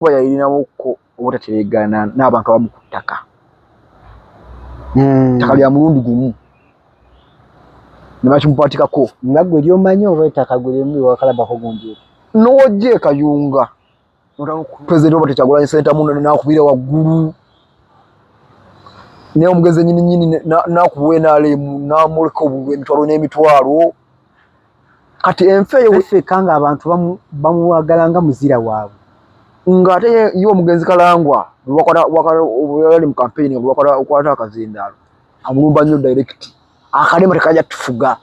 Yalinawo obutateregana n'abantu abamu ku ttaka. Ttaka lya mulundi gumu ne bakimupatikako. Nga gwe lyomanyi oba ettaka gwe lyemu wakalabako gundi? N'ojja e Kayunga, President Robert Kyagulanyi Ssentamu n'akubira waggulu, naye omugenzi nyini nyini n'akuwa NRM n'amuleka obululu emitwalo n'emitwalo. Kati enfa eyo ffeka nga abantu bamuwagala nga muzira waabwe. Ng'ate ye omugenzi Kalangwa yali mu campaign, okwata akazindaalo amulumba nnyo direct, akalema tekajja tufuga.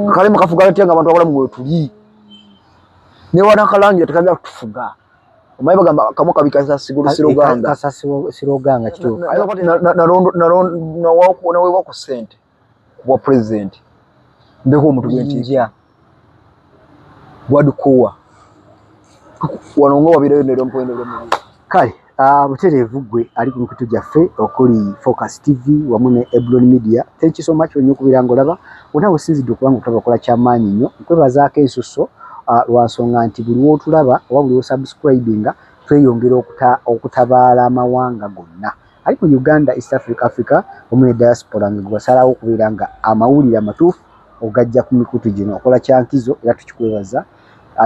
Akalema kafuga atya nga abantu abalamu wetuli? Newanakalangira tekajja kutufuga. Omanyi bagamba kamwa kabi kasasiroganga. Kasasiroganga, kituufu. Naweebwa ku ssente kubwa president mbeko omuntu gwenti gwadukuwa wano nga wabirayo nerompwendero. Kale butereevu gwe ali ku mikutu gyaffe okuli Focus TV wamu ne Eblon Media, thank you so much onnyo okubeera ng'olaba wonna wesinzidde okuba nga otulaba. Okola kyamaanyi nnyo, nkwebazaako ensusso lwa nsonga nti buli wootulaba oba buli wosubscribinga tweyongera okutabaala amawanga gonna ali mu Uganda, East Africa, Africa wamu ne diaspora, nga gwe wasalawo okubeera nga amawulire amatuufu ogajja ku mikutu gino. Okola kyankizo era tukikwebaza.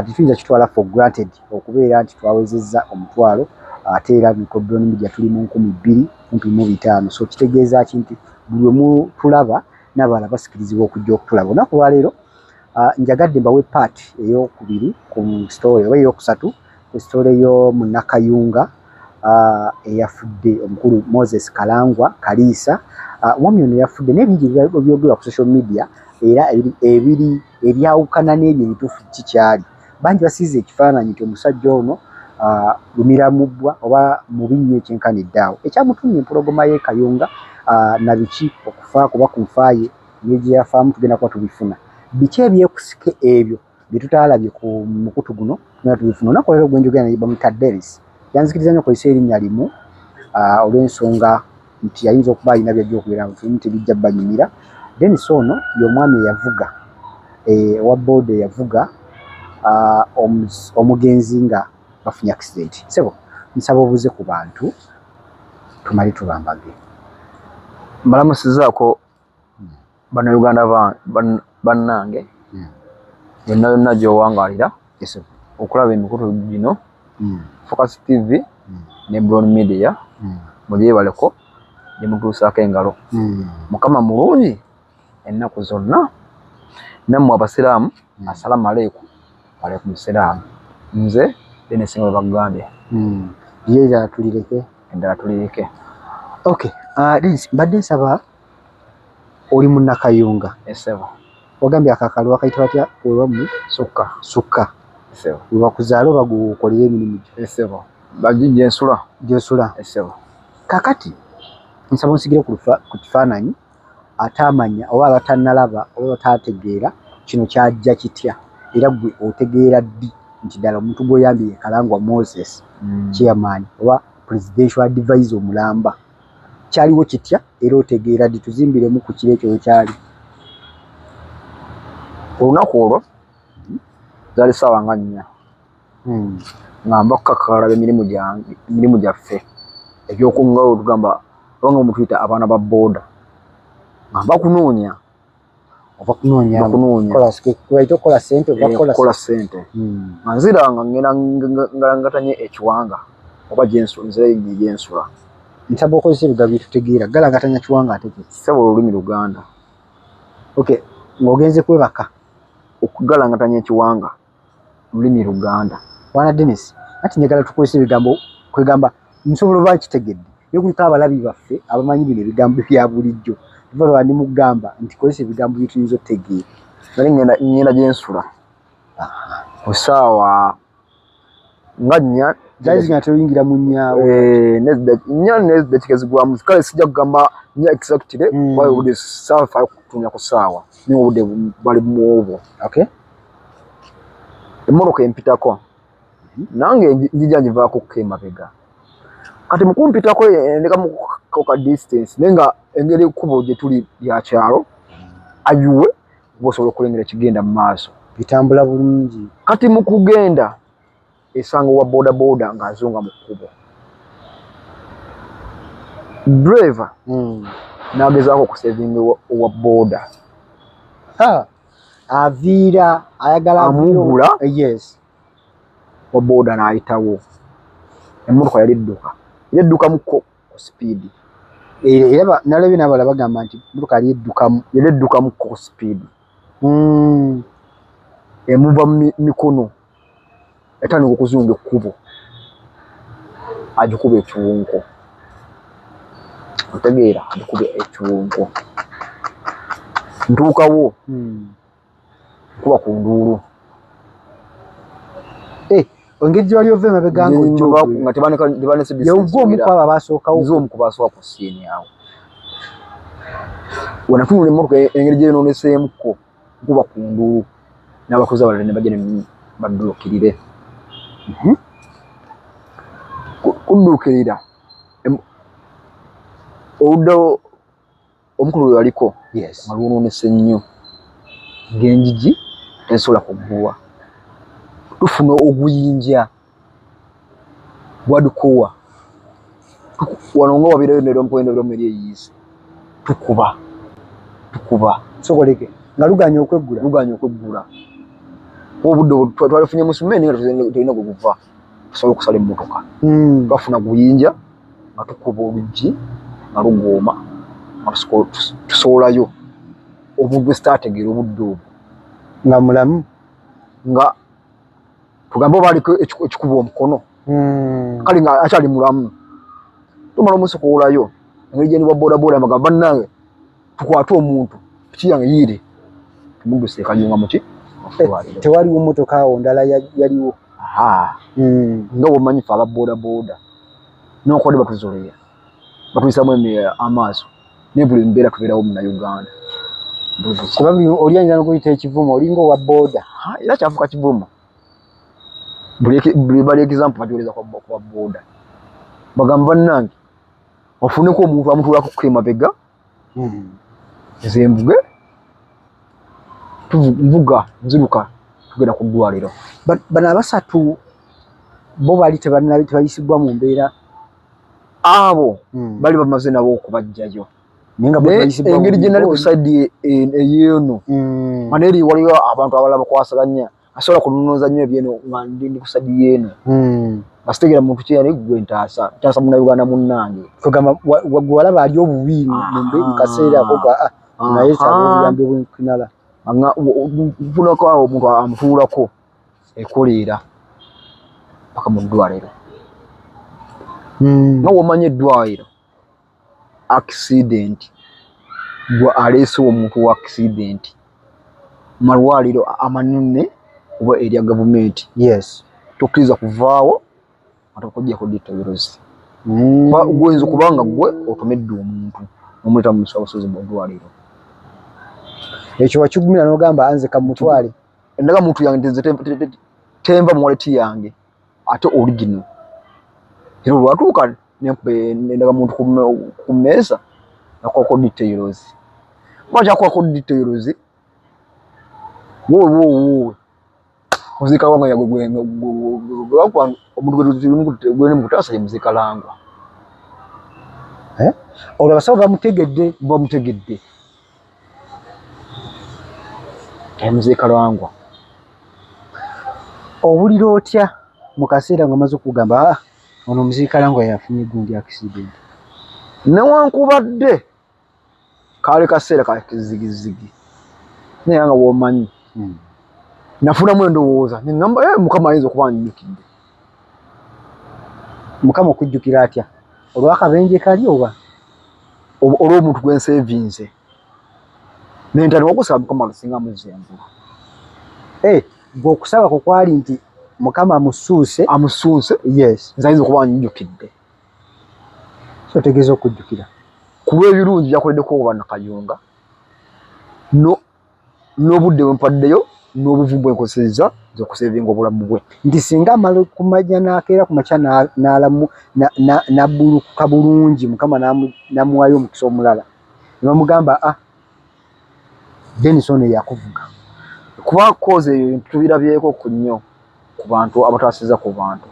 Tetuyinza kitwala for granted okubeera nti twawezezza 10,000, ate era Microbron Media tuli mu 2500. So kitegeeza ki? Nti buli lwe mutulaba n'abalala basikirizibwa okujja okutulaba. Olunaku lwaleero njagadde mbawe part eyokubiri ku story oba eyokusatu ku story y'omunnakayunga eyafudde, omukulu Moses Kalangwa Kaliisa. Omwami ono yafudde n'ebingi ebyogerwa ku social media era ebiri ebyawukana n'ebyo ebituufu kikyali. Bangi basiize ekifaananyi nti omusajja ono lumiramubbwa oba mubi nnyo ekyenkanidde awo, ekyamutumya empologoma y'e Kayunga na biki okufa kuba ku nfa ye engeri gye yafaamu tugenda kuba tubifuna. Biki ebyekusike ebyo bye tutaalabye ku mukutu guno? Tugenda tubifuna. Olunaku olwaleero gwe njogera naye bamuyita Dennis. Yanzikiriza nnyo okozesa erinnya limu olw'ensonga nti ayinza okuba alina byajja okubeera nga tulimu tebijja banyumira. Dennis ono y'omwami eyavuga owa boda eyavuga omugenzi nga bafunye accident. Ssebo, nsaba obuze ku bantu tumale tubambage. Mbalamusizaako Bannayuganda bannange yonna yonna gy'owangaalira okulaba emikutu gino, Focus TV ne Brown Media, mugyebaleko gye mutuusaako engalo. Mukama mulungi ennaku zonna. Nammwe abasiraamu, assalaamu aleikum. Aleikum salaamu. Nze Dennis nga bwe bakugambye. Ye eddala tulireke. Eddala tulireke. Okay, Dennis, mbadde nsaba, oli munnakayunga. Essebo. Wagambye ako akalo bakayita batya ewammwe? Sukka. Sukka. Essebo. We bakuzaala oba gweokolera emirimu gyo? Essebo, bagi gyensula. Gyosula. Essebo. Kakati nsaba onsigire ku kifaananyi ate amanya oba abatannalaba oba bataategeera kino kyajja kitya, era gwe otegeera ddi nti ddala omuntu gw'oyambye ye Kalangwa Moses, chairman oba presidential advisor omulamba? Kyaliwo kitya era otegeera ddi? Tuzimbiremu ku kiro ekyo wekyali. Olunaku olwo zaali ssaawa nga 4 nga nva kukakalaba emirimu gyange, emirimu gyaffe ebyokunga tugamba oba nga mutuyita abaana ba booda, nga nva kunoonya. Ova kunoonya? Nva kunoonya. Kubaita okukola sente oba kukola? Kukola sente. Nga nzira nga ngenda ngalangatanye ekiwanga oba nzira gyensula. Nsaba okozesa ebigambo byetutegeera. Galangatanya kiwanga ate ki? Ssebo, olulimi Luganda. Okay, ng'ogenze kwebaka. Okugalangatanya ekiwanga lulimi Luganda. Bwana Dennis, ati njagala tukozesa ebigambo kwegamba nsobola oba nkitegedde, naye kuliko abalabi baffe abamanyi bino ebigambo bya bulijjo. Tuva lwa ndi mugamba nti kozesa ebigambo bye tuyinza okutegeera. Nali ngenda gyensula ku ssaawa nga 4. Zaali zigenda toyingira mu nnyaawo. 4 n'eddakiika ezigwamu. Kale sijja kugamba 4 exactly kuba obudde saafa kutunya ku ssaawa, naye obudde bwali bwobwo. Emmotoka empitako, nange njija ngivaako ko emabega. Kati mu kumpitako endekamu ka distance, naye nga engeri ekkubo gye tuli lya kyalo ayiwe oba osobola okulengera ekigenda mu maaso. Bitambula bulungi. Kati mu kugenda Esanga owa boda boda ng'azunga mu kkubo, driver n'agezaako okusevinga owa boda. Aviira ayagala Amugula. Yes. Wa boda n'ayitawo. Emmotoka yali edduka, yali eddukamukko ku sipiidi. Era nalabye n'abalala bagamba nti motoka yali eddukamu. Yali eddukamukko ku sipiidi. Emuva mu mikono, etandika okuzunga ekkubo, agikuba ekiwunko. Otegeera? Agikuba ekiwunko. Ntuukawo, nkuba ku nduulu. Engeri gye wali ova emabega nga tebanese. Yewugwa omu ku abo abasookawo. Nze omu ku basooka ku scene awo. Wenatunula emmotoka engeri gyeyonooneseemukko, nkuba ku nduulu n'abatuuze abalala ne bajja ne badduukirire. Kudduukirira oludda omukulu lwe yaliko nga lwonoonese nnyo, ng'enjigi tezisobola kuggulwa. Tufuna oguyinja gwadukoowa wano nga wabeerayo nendabiramu eri eyiise, tukuba tukuba. Sokoleke nga luganya okweggula. Luganya okweggula. Obudde twalifunye musumeni nga tolina gwe guva tusobola okusala emmotoka. Twafuna guyinja nga tukuba oluggi nga lugooma, nga tusoolayo omuntu gwe sitaategeera obudde obwo. Nga mulamu? Nga tugambe oba aliko ekikuba omukono. Kale nga akyali mulamu. Tumala omusikoolayo, engeri gye ndi wa bodaboda, mbagamba, "Bannange, tukwate omuntu, piki yange yiire." Tumuddusa e Kayunga muki. Tewaliwo mmotoka awo ndala yaliwo? Nga bwomanyi ffe aba bodaboda nokwadde batuzoleya, batuyisamu amaaso, naye buli mbeera tubeerawo Munnayuganda. Kuba oli ayinza nokuyita ekivumo, olinga owa boda. Era kyafuuka kivumo. Buli bali example bagiwereza kwa boda, bagamba, "Bannange, ofuneko omuntu amutuulako ku emabega, nze nvuge." Nvuga, nziruka, tugenda ku ddwaliro. Bano abasatu bo bali tebayisibwa mu mbeera? Abo bali bamaze nabo okubajjayo. Naye nga bo Naye tebayisibwa engeri gye nali ku bubi. side ey'eno, nga neeri waliyo abantu abalala bakwasaganya, asobola kunonoza nnyo ebyeno nga ndi ku side y'eno, nga sitegeera muntu ki yali gwe ntaasa, ntaasa Munnayuganda munnange. Kugamba gwe walaba ali obubi mu kaseera ako ga naye saba obuyambi obwenkinala. Nfunako awo omuntu amutuulako ekoleera paka mu ddwaliro. Nga womanyi eddwaliro, accident, gwe aleesewo omuntu wa accident malwaliro amanene oba erya gavumenti, tokkiriza kuvaawo nga tokuggyako details. Gwoyinza okuba nga gwe otomedde omuntu nomuleeta mu busozi mu ddwaliro. Ekyo wakigumira n'ogamba anze kamutwale. Endaga muntu yange nze tenva mu wallet yange ate original, era olwatuuka nenkuba endaga muntu ku mmeeza, nakwako details. Kuba kyakwako details, wowe wowe wowe muzikalwanga omuntu gwene mukutaasa ye muzikalangwa. Olwo abasawo bamutegedde? Bamutegedde muzikalwangwa. Owulira otya mu kaseera nga omaze okugamba, "Ah, ono omuziikalangwa yafunye gundi accident"? Newankubadde kaali kaseera ka kizigizigi, naye nga bwomanyi nafunamu endowooza neŋŋamba, "Eh, Mukama ayinza okuba njjukidde." Mukama okujjukira atya? Olw'akabenje kali oba? Olw'omuntu gwe nsevinze, nentandika okusaba Mukama lusinga amuzza engulu. Eh, gwe okusaba kwo kwali nti Mukama amusuuse? Amusuuse. Nze ayinza okuba njjukidde. So otegeeza okujjukira? Ku lw'ebirungi byakoleddeko Bannakayunga no n'obudde bwe mpaddeyo n'obuvumu bwe nkozesezza nze okusevinga obulamu bwe. Nti singa amala kumanya n'akeera ku makya n'alamu n'abbulukuka bulungi, Mukama n'amuwaayo omukisa omulala ne bamugamba, "Ah, Denis ono yakuvuga." Kuba koze eyo ebintu tubirabyeko ku nnyo. ku bantu abataasiza ku bantu.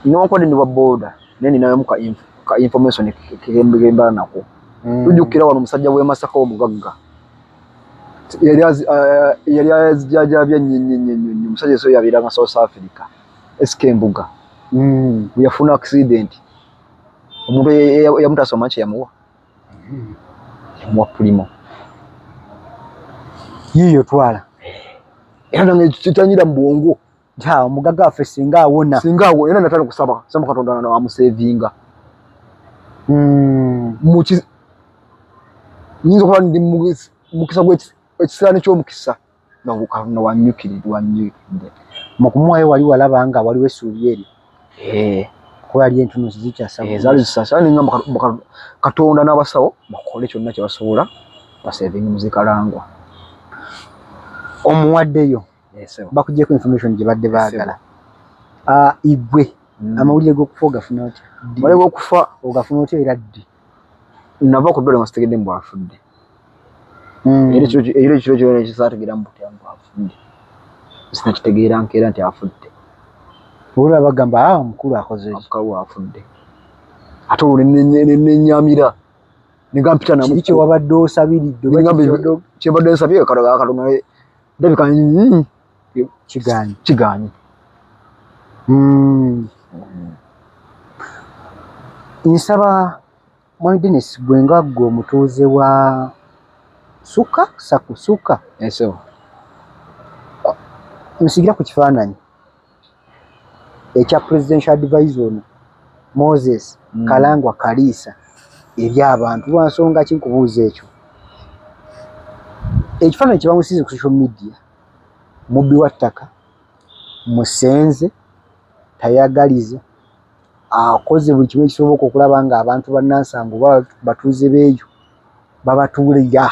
Newankubadde ndi wa boda, naye ninayomu ka information kembala nako. Tujjukira wano omusajja w'e Masaka omugagga yali azijajabya nnyo nnyo nnyo nnyo nnyo. Omusajja so yabeeranga South Africa, SK Mbuga, bwe yafuna accident, omuntu eyamutaasa omanyi kye yamuwa? Yamuwa Premio. Yiyo twala. Era nange kitanyira mu bwongo. Ja omugagga waffe singa awona. Singa awo era natandika kusaba saba Katonda amusevinga. Nyinza okuba ndi mukisa gw'ekisiraani ky'omukisa nga Katonda wanyukiridde. Mu kumuwayo wali walaba nga waliwo essuubi eryo? Eh. Kuba yali entunusi zikyasa. Eh, zaali zisasa, naye ngamba Katonda n'abasawo bakole kyonna kye basobola basevinge Mzee Kalangwa. Omuwaddeyo? Yes, sir. Bakugyeko information gye badde baagala. Igwe amawulire g'okufa ogafuna otya? Amawulire g'okufa ogafuna otya era ddi? Nava ku ddwaliro nga sitegedde mbu afudde. Era ekiro kyona ekisaategeera mbu afudde. Sinakitegeera nkeera nti afudde. Olwa bagamba, omukulu akoze ki? Omukulu afudde. Ate olwo nennyamira. Negampita namu. Kiki kye wabadde osabiridde? Nengamba kye mbadde nsabye Katonda naye ndabika Kigaanyi. Kigaanyi. Nsaba Mwami Denis, gwe nga ggwe omutuuze wa Suka, Saku, Suka. Yes, sir. Nsigira ku kifaananyi ekya presidential advisor ono Moses Kalangwa Kaliisa eri abantu. Lwa nsonga ki nkubuuza ekyo? Ekifaananyi kye bamusiize ku social media, mubbi wa ttaka, musenze, tayagaliza, akoze buli kimu ekisoboka okulaba ng'abantu bannansango oba batuuze b'eyo babatuulira.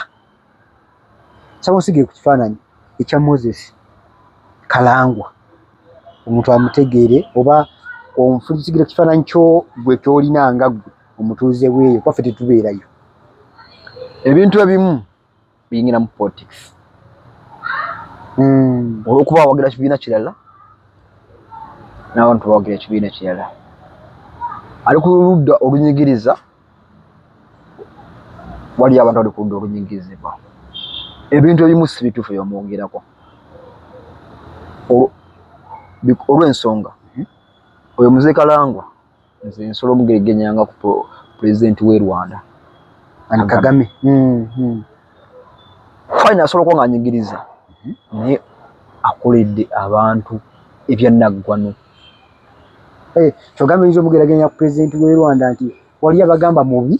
Nsaba onsigire ku kifaananyi ekya Moses Kalangwa omuntu amutegeere, oba onfusigire ku kifaananyi kyo gwe ky'olina nga ggwe omutuuze w'eyo, kuba ffe tetubeerayo. Ebintu ebimu biyingira mu politics. Olw'okuba awagira kibiina kirala n'abantu bawagira ekibiina kirala, ali ku ludda olunyigiriza, waliyo abantu bali ku ludda olunyigirizibwa. Ebintu ebimu si bituufu byomwogerako olw'ensonga oyo Mzee Kalangwa nze nsobola omugeregenyanga ku pulezidenti w'e Rwanda. Ani? Kagame. Fine, asobola okuba nga anyigiriza, naye akoledde abantu ebyannaggwano. Eh, kyogamba oyinza omugeraganya ku pulezidenti w'e Rwanda nti wali abagamba mubi,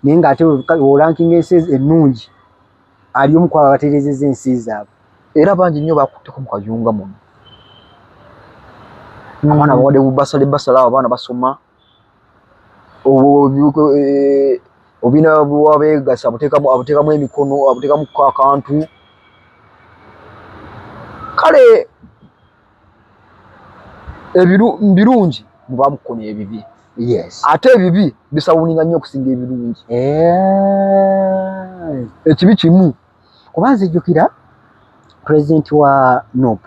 naye ng'ate orankinga ensi ennungi ali omu kwabo abatereezezza ensi zaabwe. Era bangi nnyo bakutteko mu kayunga muno. Abaana bawadde basale basale, abo abaana basoma obina bwabeegasa, abuteekamu emikono, abuteekamu akantu kale birungi mubaamukono ebibi. Ate ebibi bisawuninga nnyo okusinga ebirungi. Ekibi kimu. Kuba nzijjukira pulezidenti wa NUP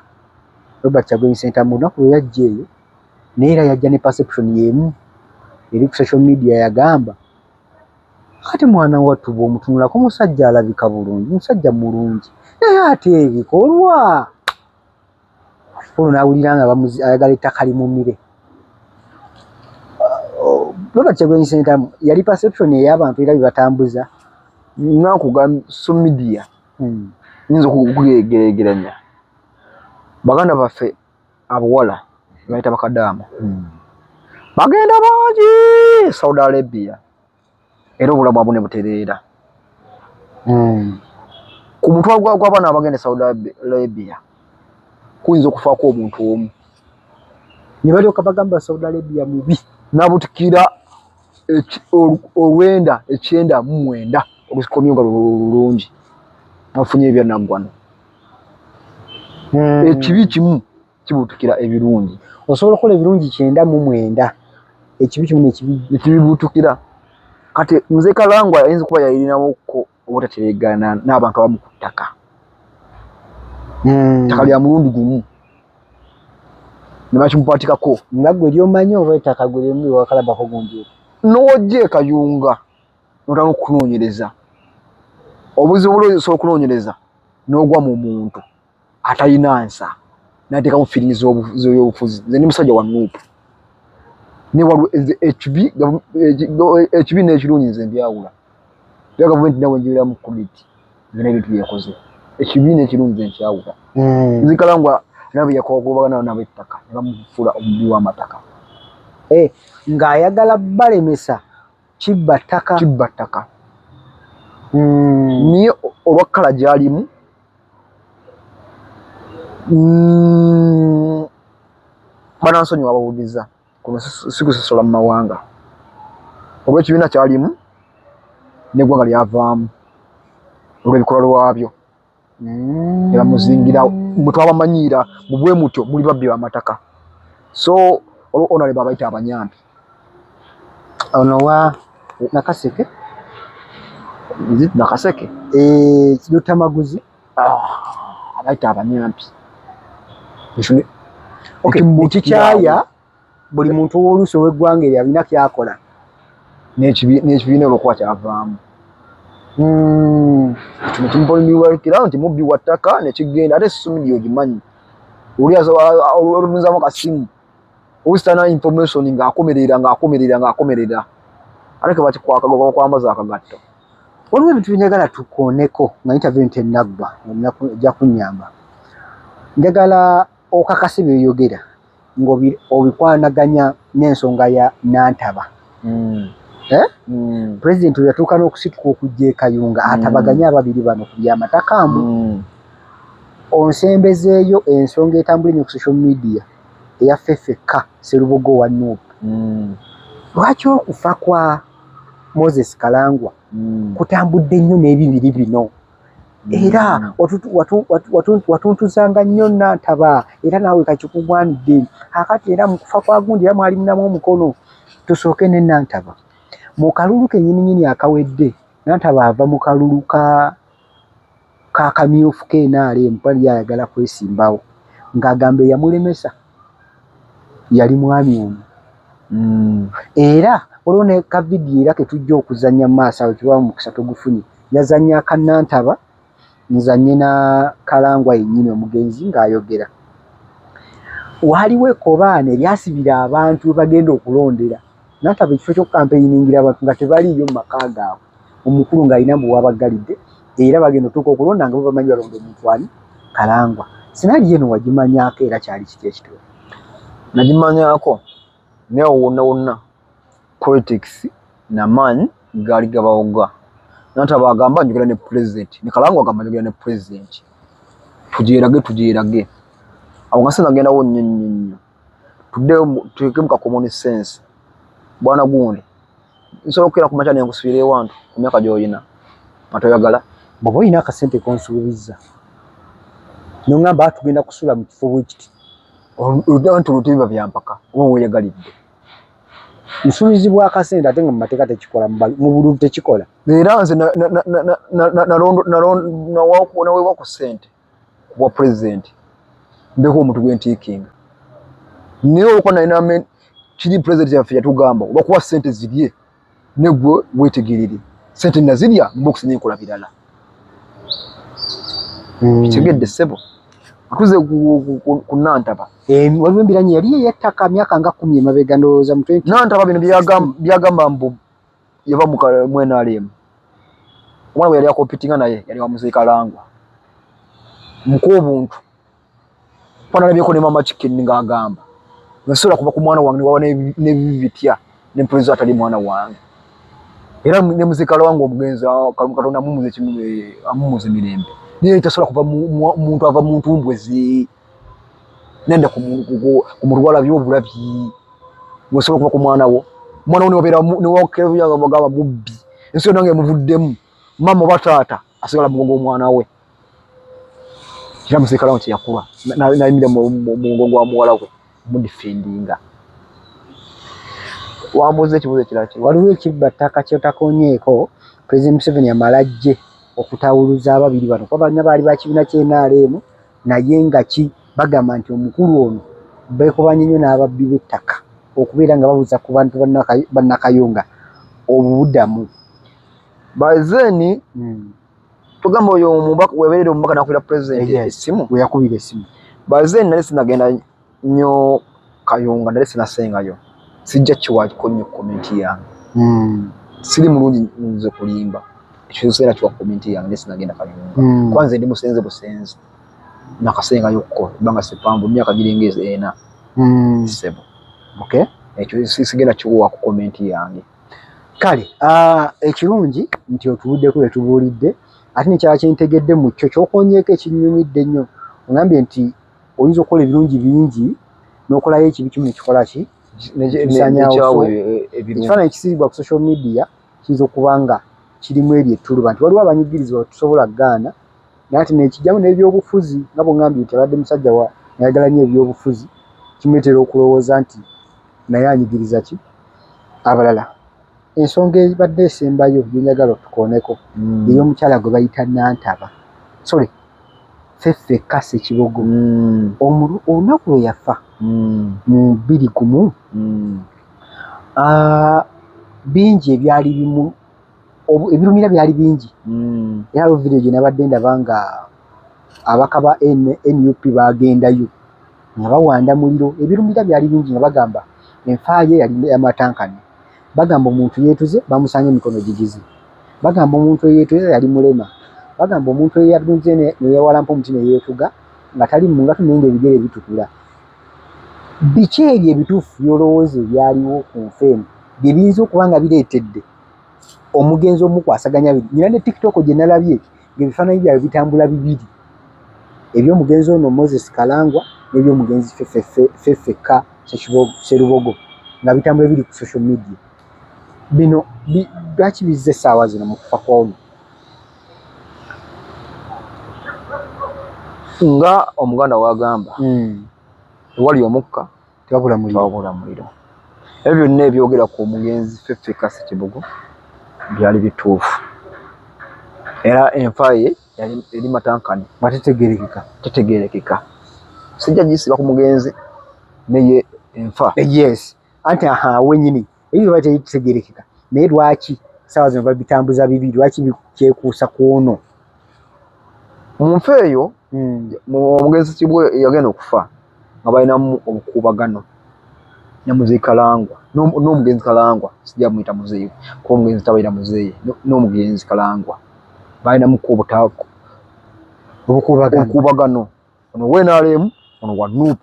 Robert Kyagulanyi Ssentamu olunaku lwe yajja eyo, naye era yajja ne perception y'emu eri ku social media. Yagamba ate mwana wattu bw'omutunulako musajja alabika bulungi, musajja mulungi, naye ate ebikolwa olwo n'awulira nga ayagala ettaka limumire. Robert Kyagulanyi Ssentamu yali perception ey'abantu era bye batambuza. Nakugamba social media nyinza okugeregeranya baganda baffe abawala bayita bakadaama bagenda bangi Saudi Arabia, era obulamu bwabwe ne butereera. Ku mutwalo gw'abaana abagenda Saudi Arabia kuyinza okufaako omuntu omu. Ne balyoka bagamba Saudi Arabia mubi. Nabutikira olwenda 99 olukomye nga lulungi nafunye ebyanaggwano. Ekibi kimu kibutukira ebirungi. Osobola okukola ebirungi 99, ekibi kimu nekibibutukira. Kati Mzee Kalangwa ayinza okuba yalinawoko obutatereegana n'abantu abamu ku ttaka. Ttaka lya mulundi gumu. Ne bakimupatikako. Nga gwe lyomanyi oba ettaka gwe limu wakalabako gundi? N'ojja e Kayunga n'otandika okunoonyereza. Obuzibu buli osobola okunoonyereza n'ogwa mu muntu atalina nsa n'ateekamu feeling z'ebyobufuzi. Nze ndi musajja wa NUP. Ne waliwo nze ekibi n'ekirungi nze mbyawula. Era gavumenti nawe njiweramu credit nze n'ebintu byekoze. Ekibi n'ekirungi nze nkyawula. Nze Kalangwa nabe yakogobagana nabo ettaka ne bamufuula omubbi w'amataka. Ng'ayagala balemesa kibba ttaka. Kibba ttaka. Naye olwa kkala gy'alimu banansonyiwa abawuliriza kuno si kusosola mu mawanga olw'ekibiina ky'alimu n'eggwanga lyavaamu olw'ebikolwa lwabyo ne bamuzingira mwe twabamanyiira mu bwe mutyo muli babbi b'amataka. So olwo Honorable abayita abanyampi. Ono wa Nakaseke? Is it Nakaseke? Luttamaguzi. Ah, abayita abanyampi. Okay, ekikyaya buli muntu ow'oluusi ow'eggwanga eryo alina kyakola n'ekibiina olwokuba kyavaamu. Ekyo ne kimupolimiwakira nti mubbi wa ttaka ne kigenda ate social media ogimanyi. Oli olunzaamu akasimu olusitana information ng'akomerera ng'akomerera ng'akomerera ate ke bakikwambaza akagatto. Waliwo ebintu bye njagala tukooneko nga interview tennaggwa, ojja kunnyamba. Njagala okakase by'oyogera ng'obikwanaganya n'ensonga ya Nantaba. Pulezidenti we yatuuka n'okusituka okujja e Kayunga atabaganye ababiri bano ku by'amataka mbu. Onsembezeeyo ensonga etambula ennyo ku social media eya Ffeffekka Sserubogo owa NUP. Lwaki okufa kwa Moses Kalangwa kutambudde nnyo n'ebibiri bino? Era watuntuzanga nnyo Nantaba, era naawe kakikugwanidde. Akati era mu kufa kwa gundi era mwali munamu omukono. Tusooke ne Nantaba. Mu kalulu kennyininyini akawedde, Nantaba ava mu kalulu ka kamyufu k'NRM kuba yali ayagala kwesimbawo ng'agamba eyamulemesa yali mwami ono. Era waliwo ne ka vidiyo era ke tujja okuzannya mu maaso awo kiba mukisa tugufunye. Yazannya aka Nantaba nzannye na Kalangwa yennyini omugenzi ng'ayogera. Waaliwo ekkobaane eryasibira abantu we bagenda okulondera. Nantaba ekifo ky'okukampeyiniingira abantu nga tebaliiyo mu maka gaabwe. Omukulu ng'alina mbu w'abaggalidde era bagenda otuuka okulonda nga bo bamanyi balonda omuntu ani? Kalangwa. Scenario eno wagimanyaako era kyali kiti ekituufu? Nagimanyaako naye awo wonna wonna politics namaanyi gaali gabawoga. Nantaba agamba njogera ne pulezidenti, ne Kalangwa agamba njogera ne pulezidenti. Tugyerage tugyerage. Awo nga sinnagendawo nnyo nnyo nnyo. Tuddeyo tuteekemu ka common sense. Bwana gundi, nsobola okukeera ku makya ne nkusibira ewantu ku myaka gy'olina nga toyagala. Bw'oba olina akasente k'onsuubizza n'oŋŋamba tugenda kusula mu kifo bwe kiti. Anti olwo tebiba bya mpaka oba weeyagalidde. Nsuubizibwa akasente ate nga mu mateeka tekikola, mu bululu tekikola. Era nze naweebwa ku ssente ku bwa pulezidenti mbeeko omuntu gwe ntiikinga. Naye olwokuba nalina kiri pulezidenti yaffe yatugamba obakuwa ssente zirye ne gwe weetegerere. Ssente nazirya mu box ne nkola birala. Kitegedde ssebo. Tuze ku Nantaba. Waliwo embiranye yali ey'ettaka myaka nga 10 emabega ndowooza mu 20. Nantaba bino byagamba mbu yava mu NRM. Omwana bwe yali akompitinga naye yali wa Muzeeyi Kalangwa. Muk'obuntu. Kuba nalabyeko ne Mama Chicken ng'agamba nsobola kuva ku mwana wange newawa n'ebibi bitya ne mpuliriza atali mwana wange. Era ne Muzeeyi Kalangwa omugenzi Katonda amumuze mirembe. Naye tasobola kuva muntu ava mu ntumbwe ze nenda ku muntu gw'alabye obulabyi. Osobola okuva ku mwana wo. Omwana wo newabeera newagamba mubbi. Ensi yonna ng'emuvuddemu. Maama oba taata asigala mu mugongo gw'omwana we. Era Muzeeyi Kalangwa kye yakola n'ayimirira mu mugongo gwa muwala we mudifendinga. Wambuuza ekibuuzo ekirala ki? Waliwo ekibba ttaka ky'otakonyeeko. Pulezidenti Museveni amala ajje okutawuluza ababiri bano kuba bonna baali ba kibiina kya NRM naye nga ki bagamba nti omukulu ono Beekobanye nnyo n'ababbi b'ettaka okubeera nga babuza ku bantu bannakayunga obubudamu. By then tugamba oyo omubaka weberera omubaka nakubira president essimu, we yakubira essimu. By then nali sinagenda nnyo Kayunga, nali sinasengayo, sijja kiwako nnyo comment yange. Siri mulungi nze kulimba, ekyo kiseera kiwa comment yange, nali sinagenda Kayunga. Kwanza ndi musenze busenze, nakasengayo kko ebbanga sipanvu, emyaka giringa 4. Sebo. Ekyo sigenda kiwa ku comment yange. Kale ekirungi nti otubuddeko bye tubuulidde, ate nekyala kyentegedde mu kyo kyokonyeeko ekinyumidde ennyo, ogambye nti oyinza okukola ebirungi bingi n'okolayo ekibi kimu nekikola ki? Nekyawo ebirungi. Ekifaananyi ekisiigibwa ku social media kiyinza okuba nga kirimu eryo ettuluba nti waliwo abanyigirizibwa tusobola kugaana, naye ate nekijjamu n'ebyobufuzi nga bw'ongambye nti abadde musajja wa ayagala nnyo ebyobufuzi, kimuleetera okulowooza nti naye anyigiriza ki abalala. Ensonga ebadde esembayo gye njagala otukooneko ey'omukyala gwe bayita Nantaba, sorry, Ffeffe Ssekibogo. Olunaku lwe yafa mu 2001, bingi ebyali bimu, ebirumira byali bingi. Era waliwo video gye nabadde ndaba nga ababaka ba NUP bagendayo nga bawanda muliro, ebirumira byali bingi nga bagamba enfa ye yali yamatankane, bagamba omuntu yeetuze bamusanga emikono gigize, bagamba omuntu eyeetuze yali mulema, bagamba omuntu eyatunze ne yeewalampa omuti ne yeetuga nga tali mu ngato naye ng'ebigere bitukula. Biki ebyo ebituufu by'olowooza ebyaliwo ku nfa eno bye biyinza okuba nga bireetedde omugenzi omukwasaganya biri? Nina ne TikTok gye nalabye ng'ebifaananyi byabwe bitambula bibiri, eby'omugenzi ono Moses Kalangwa n'eby'omugenzi Ffeffekka Sserubogo nga bitambula biri ku social media. Bino lwaki bizze essaawa zino mu kufa kw'ono? Nga Omuganda w'agamba, ewali omukka tewabula muliro. Tewabula muliro. Ebyo byonna ebyogera ku omugenzi Ffeffekka Ssekibogo byali bituufu, era enfa ye yali eri matankane, nga tetegeerekeka. Tetegeerekeka. Sijja gisiba ku mugenzi neye enfa. Yes, anti aha wenyini ebyo biba tebitegeerekeka, naye lwaki essaawa zino babitambuza bibi? Lwaki kyekuusa ku ono? Mu nfa eyo, omugenzi Kibwe yagenda okufa nga balinamu obukuubagano ne Muzeeyi Kalangwa, n'omugenzi Kalangwa, sijja muyita muzeeyi kuba omugenzi tabeera muzeeyi, n'omugenzi Kalangwa balinamuko obukuubagano. Obukuubagano. Ono wa NRM, ono wa NUP.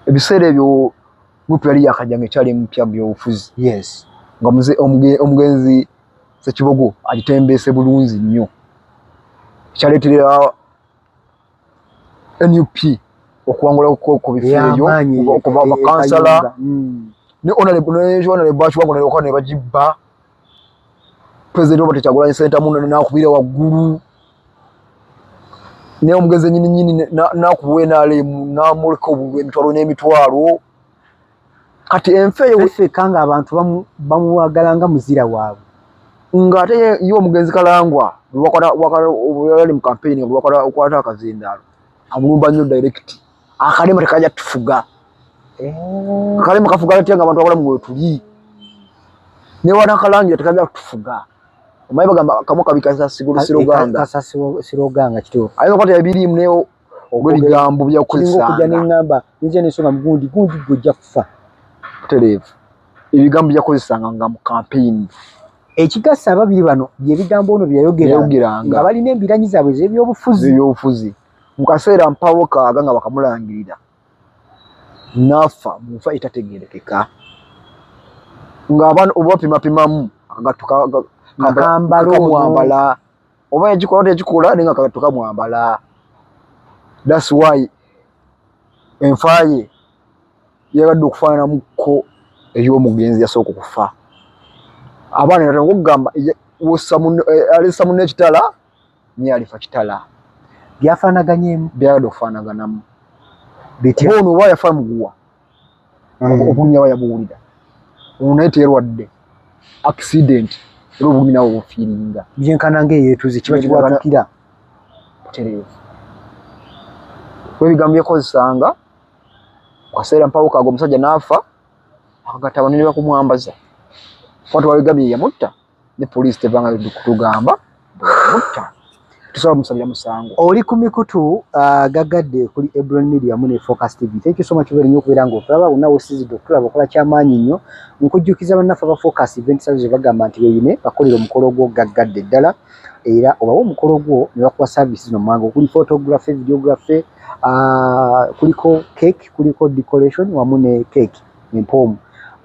Ebiseera ebyo NUP yali yakajja nga ekyali mupya mu byobufuzi. Nga omugenzi Ssekibogo agitembeese bulungi nnyo, kyaleetera NUP okuwangula ku bifo ebyo, okuva bakansala ne honorable bakiwangula ne bagibba. President Robert Kyagulanyi Ssentamu n'akubira waggulu, naye omugenzi nyini nyini n'akuba NRM n'amuleka obululu emitwalo n'emitwalo. Kati enfa eyo Ffeffekka nga abantu bamuwagala nga muzira waabwe, ng'ate ye omugenzi Kalangwa yali mu campaign, okwata akazindaalo amulumba nnyo direct, akalema tekajja tufuga, akalema kafuga atya nga abantu abalamu wetuli, ne wanakalangira tekajja tufuga. Omanyi bagamba kamwa kabi kasasiroganga. Siroganga kituufu. Ayinza okukwata ebirimu naye olw'ebigambo byakukozesanga. Okujja n'eŋŋamba nzija n'ensonga mugundi gundi gwe ojja kufa. Butereevu. Ebigambo byakozesanga nga mu campaign. Ekigasa ababiri bano bye bigambo ono bye yayogeranga nga balina embiranyi zaabwe ez'ebyobufuzi. Ez'ebyobufuzi. Mu kaseera mpawo kaaga nga bakamulangirira. N'afa mu nfa etategeerekeka. Ng'abaana oba bapimapimamu akagatto kamwambala. Oba yagikola teyagikola naye nga akagatto kamwambala. That's why enfa ye yagadde okufaananamukko ey'omugenzi yasooka okufa. Abaana natandika okugamba alesa munne ekitala naye alifa kitala. Byafaanaganyemu. Byagadde okufaanaganamu. Kuba ono oba yafa muguwa, obulumi aba yabuwulira. Ono naye teyalwadde accident, era obulumi nawe obufiiringa. Byenkana ng'eyeetuze kiba kibwatukira. Butereevu. Kuba ebigambo byakozesanga Mukaseera mpawo kago omusajja n'afa, akagatta abantu ne bakumwambaza, kuba tewabigambye yamutta, ne poliisi tevanga kutugamba bweyamutta, tusobola musabira musango. Oli ku mikutu gagadde kuli Ebron Media mu ne Focus TV. Thank you so much very nnyo okubeera ng'otulaba wonna w'osinzidde okutulaba, okola kyamaanyi nnyo. Nkujjukiza bannaffe aba Focus Event Services bagamba nti beeyune bakolera omukolo gwo gaggadde ddala, era obawa omukolo gwo ne bakuwa service zino mwangu okuli photography, videography, kuliko cake, kuliko decoration wamu ne cake empoomu.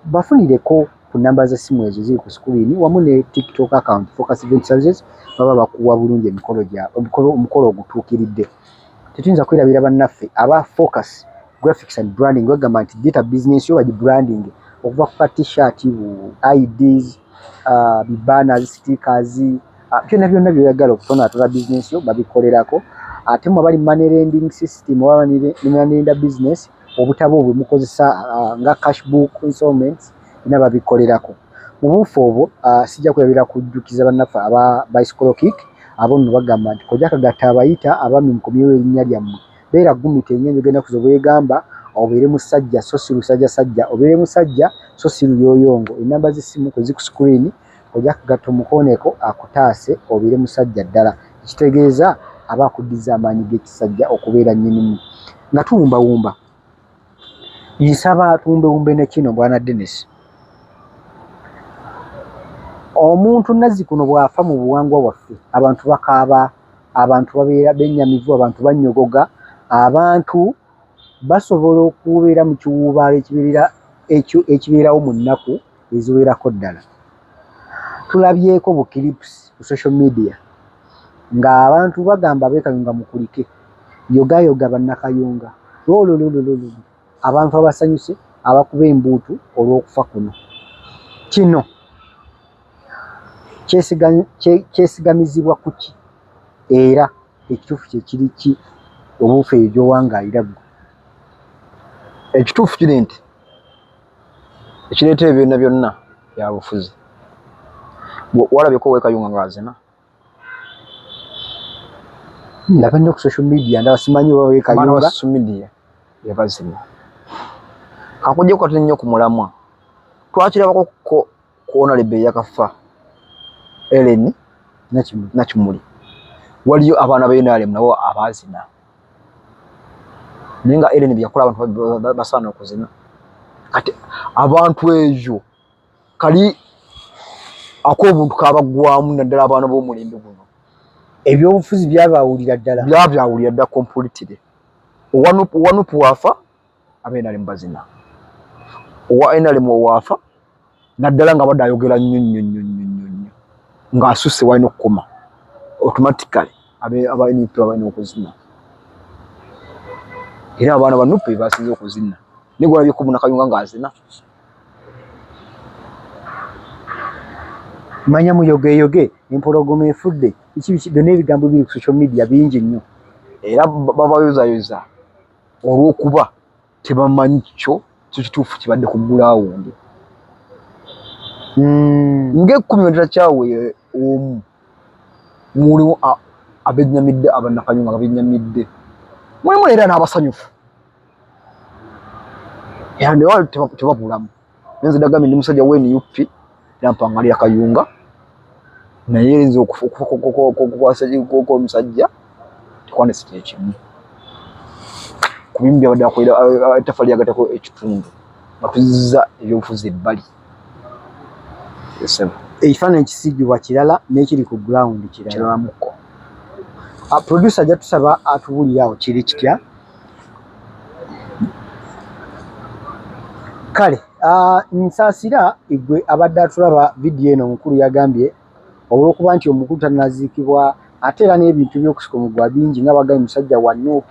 Bafunireko ku namba z'essimu ezo ziri ku screen wamu ne TikTok account Focus Event Services, baba bakuwa bulungi emikolo gya omukolo ogutuukiridde. Tetuyinza kwerabira bannaffe aba Focus Graphics and Branding, bagamba nti data business yo bagi branding okuva ku ka t-shirt, bu IDs, bibanners, stickers, byonna byonna by'oyagala okutonaatona business yo babikolerako. Ate mwe abali money lending system oba money lender business, obutabo obwo mukozesa nga cash book, installments, byonna babikolerako. Mu buufu obwo sijja kwerabira kujjukiza bannaffe aba Bicycle Kick. Abo nno bagamba nti kojja kagatta abayita abaami mukomyewo erinnya lyammwe, beera gumita enyenje ogenda kuza obwegamba obeere musajja so si lusajjasajja, obeere musajja so si luyooyongo. Ennamba z'essimu kwe ziri ku screen, ojja kugatta omukooneko akutaase obeere musajja ddala, ekitegeeza aba akuddiza amaanyi g'ekisajja okubeera nnyinimu. Nga tuwumbawumba, nsaba tuwumbewumbe ne kino. Bwana Dennis, omuntu nazzi kuno bw'afa mu buwangwa bwaffe abantu bakaaba, abantu babeera bennyamivu, abantu bannyogoga, abantu basobola okubeera mu kiwuubaalo ekibeerawo mu nnaku eziwerako ddala. Tulabyeko bu clips ku social media ng'abantu bagamba ab'e Kayunga mukulike, yogayoga bannakayunga, lwolololololo, abantu abasanyuse abakuba embuutu olw'okufa kuno. Kino kyesigamizibwa ku ki, era ekituufu kye kiri ki obuufu eyo gy'owangaalira ggwe? Ekituufu kiri nti ekireeta ebyo byonna byonna byabufuzi. Walabyeko ow'e Kayunga ng'azina? Ndaba nnyo ku social media, ndaba, simanyi oba ow'e Abaana ba Kayunga. social media yabazina. Kakujjeko katono nnyo ku mulamwa, twakirabako ko ku Honorable eyakafa Ellen Nakimuli. Nakimuli, waliyo abaana ba NRM nabo abaazina, naye nga Ellen byeyakola abantu basaana okuzina. Kati abantu eyo kali ak'obuntu kabaggwamu, naddala abaana b'omulembe guno. Ebyobufuzi byabawulira ddala. Byabyawulira ddala completely. Owa NUP waafa, aba NRM bazina. Owa NRM owaafa, naddala nga abadde ayogera nnyo nnyo nnyo nnyo nnyo nnyo ng'asusse walina okukoma, automatically aba NUP balina okuzina, era abaana ba NUP basinze okuzina. Naye gwalabyeko Munnakayunga ng'azina? Manya muyogeyoge, empologoma efudde, biki biki, byonna ebigambo biri ku social media bingi nnyo. Era babayozayoza olw'okuba tebamanyi kyo kyo kituufu kibadde ku ground. Ng'ekkumi wetakyawe omu mulimu abennyamidde, abannakayunga nga bennyamidde, mulimu era n'abasanyufu, era naye tebabulamu. Naye nze ndagambye ndi musajja wa NUP era mpangalira Kayunga, naye nze okufa kw'omusajja tekwandese kyekimu ku bimu byabadde akolera ettaffaali lyagattako ekitundu nga tuzizza ebyobufuzi ebbali. Esebo. Ekifaananyi kisiigibwa kirala n'ekiri ku ground kirala. Kiralamuko. Producer ajja tusaba atubuulire awo kiri kitya. Kale nsaasira igwe abadde atulaba vidiyo eno. Omukulu yagambye olw'okuba nti omukulu tannaziikibwa, ate era n'ebintu by'okusika omuguwa bingi, nga bagambye musajja wa NUP,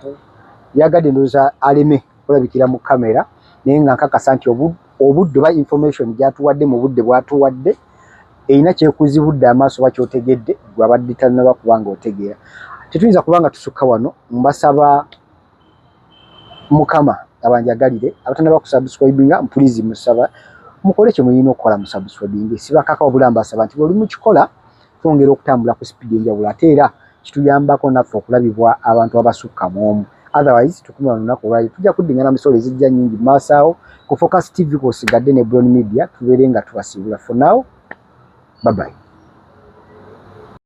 yagadde ndowooza aleme okulabikira mu kamera, naye nga nkakasa nti obudde oba information gy'atuwadde mu budde bw'atuwadde erina kyekuzibudde amaaso oba ky'otegedde gwe abadde tannaba kuba nga otegeera. Tetuyinza kuba nga tusukka wano. Mbasaba Mukama abanjagalire, abatannaba kusubscribinga, please musaba mukole kye mulina okukola, musubscribinge. Sibakaka, wabula mbasaba nti bw'oli mukikola twongera okutambula ku sipiidi enjawulo, ate era kituyambako naffe okulabibwa abantu abasukka mu omu. Otherwise tukumira lunaku olwali, tujja kuddingana misolo ezijja nnyingi mu maaso awo ku Focus TV kwosigadde ne Brown Media, tubeere nga tubasiibula. For now, bye bye.